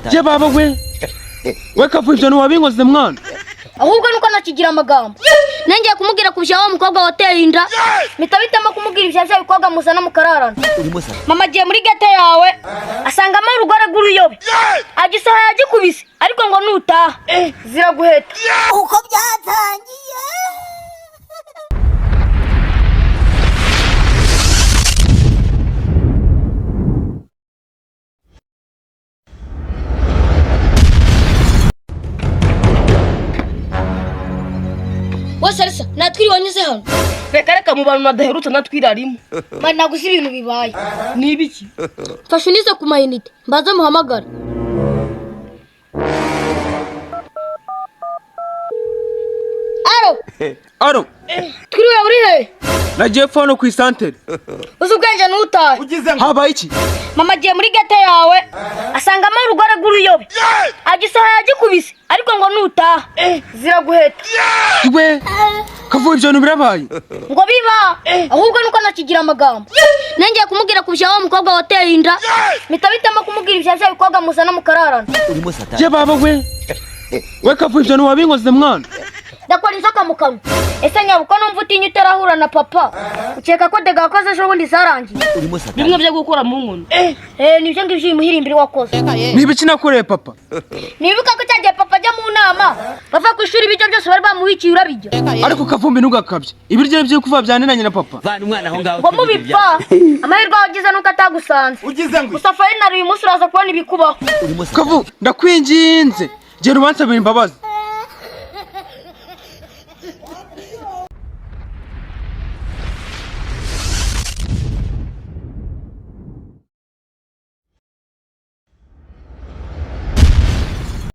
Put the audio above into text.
Satani. Ye baba we, we Kavu, ibyo ntiwabinkoze mwana. Ahubwo nuko nakigira amagambo, nongeye kumubwira kubya wa mukobwa wateye inda, mpita bitamo kumubwira ibya bya bikobwa muzana mukararana. Urimo Satani. Mama agiye muri gate yawe asangamo urugore rw'uruyobe, agisohoye agikubise, ariko ngo nutaha ziraguheta. Uko byatangiye. Wese arisa natwiriwe anyuze hano. Reka reka, mu bantu badaherutse natwirarimo. Mani, ntabwo uzi ibintu bibaye. Ni ibiki? Mfashe unize ku mayinite mbanze muhamagare. Alo? Alo? Twiriwe, uri he? Nagiye pfa hano ku isantere. Uzi ubwenge, ntutahe. Habaye iki? Mama agiye muri gate yawe asangamo urugore rw'uruyobe, agisohoye agikubise, ariko ngo nutaha ziraguheta. We Kavu, ibyo bintu birabaye? Ngo biba, ahubwo nuko nakigira amagambo, nongeye kumubwira kubya wa mukobwa wateye inda, mpita bitamo kumubwira ibya bya bikobwa muzana mukararana. Urimo Satani. Ye baba we, we Kavu, ibyo ntiwabinkoze mwana. Ndakora inzoka mu kanwa. Ese nyabuko numva utinya utarahura na papa, ukeka ko dega wakoze ejo bundi zarangiye? Urimo Satani. Bimwe byo gukora mu nkono. Eh, nibyo ngibyo uyu muhirimbiri wakoze. Ni ibiki nakoreye papa? Nibuka ko cyagiye papa ajya mu nama, bava ku ishuri, ibiryo byose bari bamubikiye urabijya. Ariko Kavumbi, ntugakabye, ibiryo byo kuva byananiranye na papa. Vana umwana aho ngaho. Ngo mubipfa, amahirwe wagize nuko atagusanze. Gusa finally uyu munsi uraza kubona ibikubaho. Urimo Satani. Kavu, ndakwinginze, genda ubansabira imbabazi.